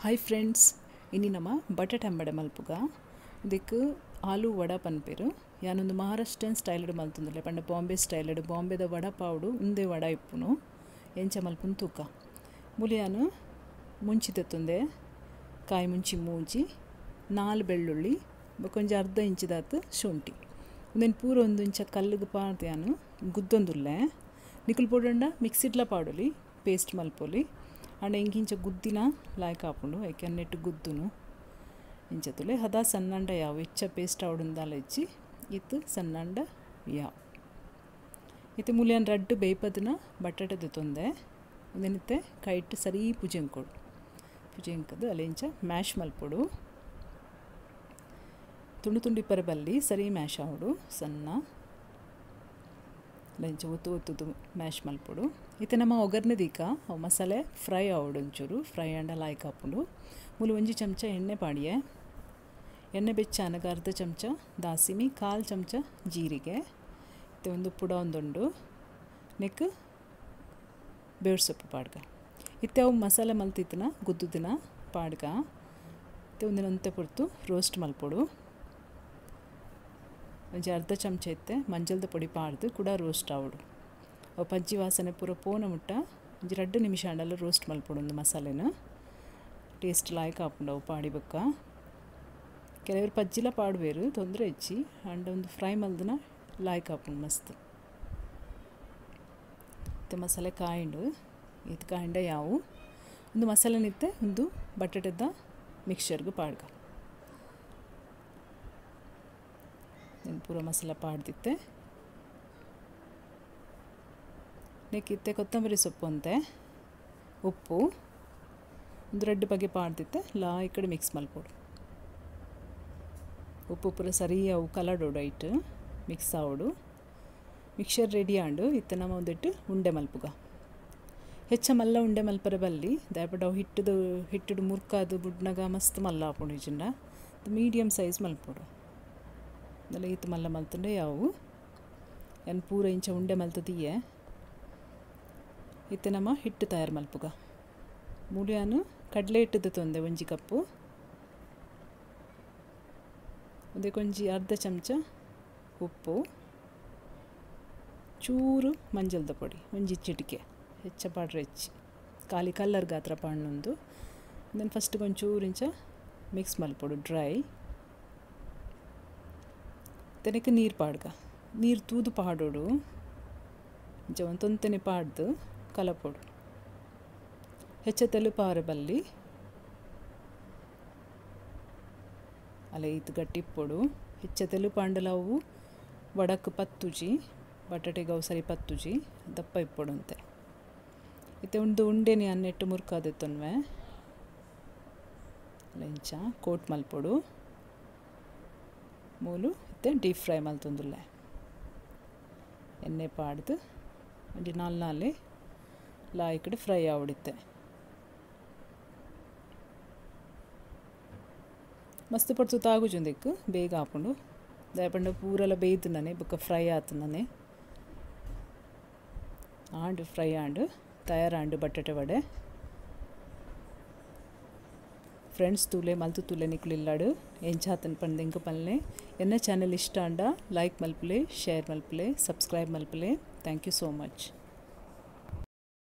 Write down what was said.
Hi friends, ಇನಿ ನಮ ಬಟಾಟೆ ಅಂಬಡೆ ಮಲ್ಪುಗ ಇದಕ್ಕೆ ಆಲೂ ವಡ ಪನ್ಪೇರು. ಯಾನೊಂದು ಮಹಾರಾಷ್ಟ್ರನ್ ಸ್ಟೈಲ್ಡ್ ಮಲ್ತುಂದುಲ್ಲೆ ಪಂಡ ಬಾಂಬೆ ಸ್ಟೈಲ್ಡ್ ಬಾಂಬೆದ ವಡ ಪಾವುಡು ಉಂದೆ ವಡ ಇಪ್ಪುನು ಎಂಚ ಮಲ್ಪುನು ತೂಕ. ಮುಲಿಯಾನು ಮುಂಚಿ ತೆತ್ತುಂದೆ ಕಾಯಿ ಮುಂಚಿ ಮೂಜಿ 4 ಬೆಳ್ಳುಳ್ಳಿ ಬೊಕೊಂಜಿ ಅರ್ಧ ಇಂಚಿದಾತು ಶುಂಠಿ ಉಂದೆನ್ ಪೂರ ಒಂದು ಇಂಚ ಕಲ್ಲುಗು ಪಾಡ್ದ್ ಯಾನು ಗುದ್ದೊಂದುಲ್ಲೆ. ನಿಕುಲು ಪೋಡಂಡ ಮಿಕ್ಸಿಡ್ಲ ಪಾಡೊಲಿ ಪೇಸ್ಟ್ ಮಲ್ಪೊಲಿ. ಅಂಡ ಇಂಕಿಂಚ ಗುದ್ದಿನ ಲಾಯ್ಕ್ ಆಪುಂಡು ಐಕೆ ನೆಟ್ಟು ಗುದ್ದುನು ಇಂಚ ತುಲೆ ಹದ ಸನ್ನಂಡ ಯಾವು ಹೆಚ್ಚ ಪೇಸ್ಟ್ ಆವಡುಂದಾಲ ಇಜ್ಜಿ ಇತ್ತು ಸನ್ನಂಡ ಯಾವು. ಇತ್ತೆ ಮುಲಿಯನ್ ರಡ್ಡು ಬೇಯ್ಪದಿನ ಬಟಾಟೆ ದೆತ್ತೊಂದೆ ಉಂದೆನಿತ್ತೆ ಕೈಟ್ ಸರಿ ಪುಜೆಂಕೊಡು ಪುಜೆಂಕದು ಅಲೆ ಇಂಚ ಮ್ಯಾಶ್ ಮಲ್ಪೊಡು. ತುಂಡು ತುಂಡು ಇಪ್ಪರೆ ಬಲ್ಲಿ ಸರಿ ಮ್ಯಾಶ್ ಆವಡು ಸಣ್ಣ ಇಂಚ ಒತ್ತು ಒತ್ತುದು ಮ್ಯಾಶ್ ಮಲ್ಪೊಡು. ಇತ್ತೆ ನಮ್ಮ ಒಗ್ಗರಣೆ ದೀಕ ಅವು ಮಸಾಲೆ ಫ್ರೈ ಆವಡು ಒಂಚೂರು ಫ್ರೈ ಆಂಡ ಲಾಯ್ಕ್ ಆಪುಂಡು. ಮೂಲು 1 ಚಮಚ ಎಣ್ಣೆ ಪಾಡಿಯೆ, ಎಣ್ಣೆ ಬೆಚ್ಚ ಆನಗ ಅರ್ಧ ಚಮಚ ದಾಸಿಮಿ, 1/4 ಚಮಚ ಜೀರಿಗೆ, ಇತ್ತೆ ಒಂದು ಪುಡ ಒಂದುಂಡು ನೆಕ್ ಬೇವು ಸೊಪ್ಪು ಪಾಡ್ಗ. ಇತ್ತೆ ಅವು ಮಸಾಲೆ ಮಲ್ತಿತ್ತಿನ ಗುದ್ದುದಿನ ಪಾಡ್ಗ. ಇತ್ತೆ ಒಂದಿನ ಒಂತೆ ಪೊರ್ತು ರೋಸ್ಟ್ ಮಲ್ಪೊಡು. ಒಂಜಿ ಅರ್ಧ ಚಮಚ ಇತ್ತೆ ಮಂಜಲ್ದ ಪೊಡಿ ಪಾಡ್ದು ಕೂಡ ರೋಸ್ಟ್ ಆವಡು. ಅವು ಪಜ್ಜಿ ವಾಸನೆ ಪೂರ ಪೋನ ಮುಟ್ಟ ಒಂಜಿ 2 ನಿಮಿಷ ಆಂಡಲ ರೋಸ್ಟ್ ಮಲ್ಪೊಡು. ಒಂದು ಮಸಾಲೆನ ಟೇಸ್ಟ್ ಲಾಯ್ಕ್ ಆಪುಂಡು ಅವು ಪಾಡಿ ಬೊಕ್ಕ. ಕೆಲವರು ಪಜ್ಜಿಲ ಪಾಡುವೇರು ತೊಂದರೆ ಇಜ್ಜಿ, ಅಂಡ ಒಂದು ಫ್ರೈ ಮಲ್ದಿನ ಲಾಯ್ಕ್ ಆಪುಂಡು ಮಸ್ತ್. ಇತ್ತೆ ಮಸಾಲೆ ಕಾಯಿಂಡು ಇದು ಕಾಯಿಂಡ ಯಾವು ಒಂದು ಮಸಾಲೆನಿತ್ತೆ ಒಂದು ಬಟಾಟೆದ ಮಿಕ್ಸ್ಚರ್ಗೆ ಪಾಡ್ಗ. ಪೂರ ಮಸಾಲೆ ಪಾಡ್ದಿತ್ತೆ. ನೆಕ್ಕಿತ್ತೆ ಕೊತ್ತಂಬರಿ ಸೊಪ್ಪು ಅಂತೆ ಉಪ್ಪು ಒಂದು 2 ಬಗೆ ಪಾಡ್ದಿತ್ತೆ ಲಾಯ್ಕಡೆ ಮಿಕ್ಸ್ ಮಲ್ಪೊಡು. ಉಪ್ಪು ಪೂರ ಸರಿ ಅವು ಕಲಡೋಡು ಐಟ್ ಮಿಕ್ಸ್ ಆವಡು. ಮಿಕ್ಸರ್ ರೆಡಿ ಆಂಡು. ಇತ್ತೆ ನಮ್ಮ ಒಂದಿಟ್ಟು ಉಂಡೆ ಮಲ್ಪುಗ. ಹೆಚ್ಚ ಮಲ್ಲ ಉಂಡೆ ಮಲ್ಪರೆ ಬಲ್ಲಿ ದಾಯಪಡ ಅವು ಹಿಟ್ಟುದು ಹಿಟ್ಟುಡು ಮುರ್ಕಾದು ಬುಡ್ನಗ ಮಸ್ತ್ ಮಲ್ಲ ಆಪುಂಡು. ಇಜ್ಜಿಂಡ ಮೀಡಿಯಮ್ ಸೈಜ್ ಮಲ್ಪೊಡು. ಅದೆಲ್ಲ ಈತ್ ಮಲ್ಲ ಮಲ್ತಂಡೆ ಯಾವು ಏನು ಪೂರ ಇಂಚ ಉಂಡೆ ಮಲ್ತದೀಯೆ. ಇತ್ತೆ ನಮ್ಮ ಹಿಟ್ಟು ತಯಾರು ಮಲ್ಪುಗ. ಮೂಲಿಯಾನು ಕಡಲೆ ಹಿಟ್ಟುದು ತೊಂದೆ 1 ಕಪ್ಪು, ಒಂದೇ ಅರ್ಧ ಚಮಚ ಉಪ್ಪು, ಚೂರು ಮಂಜಲ್ದ ಪೊಡಿ 1 ಚಿಟಿಕೆ, ಹೆಚ್ಚ ಪಾಡ್ರೆ ಹೆಚ್ಚಿ ಖಾಲಿ ಕಲ್ಲರ್ ಗಾತ್ರ ಪಾಡ್ನೊಂದು. ದೆನ್ ಫಸ್ಟ್ ಒಂಚೂರು ಇಂಚ ಮಿಕ್ಸ್ ಮಲ್ಪೊಡು ಡ್ರೈ. ತೆನಕ್ಕೆ ನೀರು ಪಾಡ್ಗ, ನೀರು ತೂದು ಪಾಡೋಡು ಇಂಚ ಒಂತೊಂತನೆ ಪಾಡ್ದು ಕಲಪೊಡು. ಹೆಚ್ಚ ತೆಲು ಪಾರೆ ಬಲ್ಲಿ ಅಲ್ಲ ಈತ್ ಗಟ್ಟಿ ಇಪ್ಪೊಡು. ಹೆಚ್ಚ ತೆಲು ಪಾಂಡಲ ಅವು ವಡಕ್ಕೆ ಪತ್ತುಜಿ, ಬಟಾಟೆಗೆ ಅವು ಸರಿ ಪತ್ತುಜಿ, ದಪ್ಪ ಇಪ್ಪೊಡು ಅಂತೆ. ಇತ್ತೆ ಒಂದು ಉಂಡೆನೆ ಅನ್ನೆಟ್ಟು ಮುರ್ಕಾದೆತ್ತೊನ್ವೆ ಅಲ್ಲ ಇಂಚ ಕೋಟ್ ಮಲ್ಪೊಡು. ಮೂಲು ಇತ್ತೆ ಡೀಪ್ ಫ್ರೈ ಮಲ್ತೊಂದುಲ್ಲೆ ಎಣ್ಣೆ ಪಾಡ್ದು ಒಂಜಿ 4 4 ಲಾಯ್ಕಡೆ ಫ್ರೈ ಆವಡಿತ್ತೆ. ಮಸ್ತ್ ಪೊರ್ತು ತಾಗುಜುಂದೆಕ್ಕು ಬೇಗ ಆಪುಂಡು. ದಾಯಪಂಡ ಪೂರಲ ಬೇಯ್ತುಂಡನೆ ಬೊಕ್ಕ ಫ್ರೈ ಆತುಂಡನೆ ಆಂಡು ಫ್ರೈ ಆಂಡು ತಯಾರಾಂಡು ಬಟಾಟೆ ವಡೆ. ಫ್ರೆಂಡ್ಸ್ ತೂಲೆ ಮಲ್ತು ತೂಲೆ ನಿಕುಲು ಇಲ್ಲಾಡು ಎಂಚಾತನ್ ಪಂದ್ ಎಂಕ್ ಪನ್ಲೆ. ಎನ್ನ ಚಾನೆಲ್ ಇಷ್ಟ ಆಂಡ ಲೈಕ್ ಮಲ್ಪುಲೆ, ಶೇರ್ ಮಲ್ಪುಲೆ, ಸಬ್ಸ್ಕ್ರೈಬ್ ಮಲ್ಪುಲೆ. Thank you so much.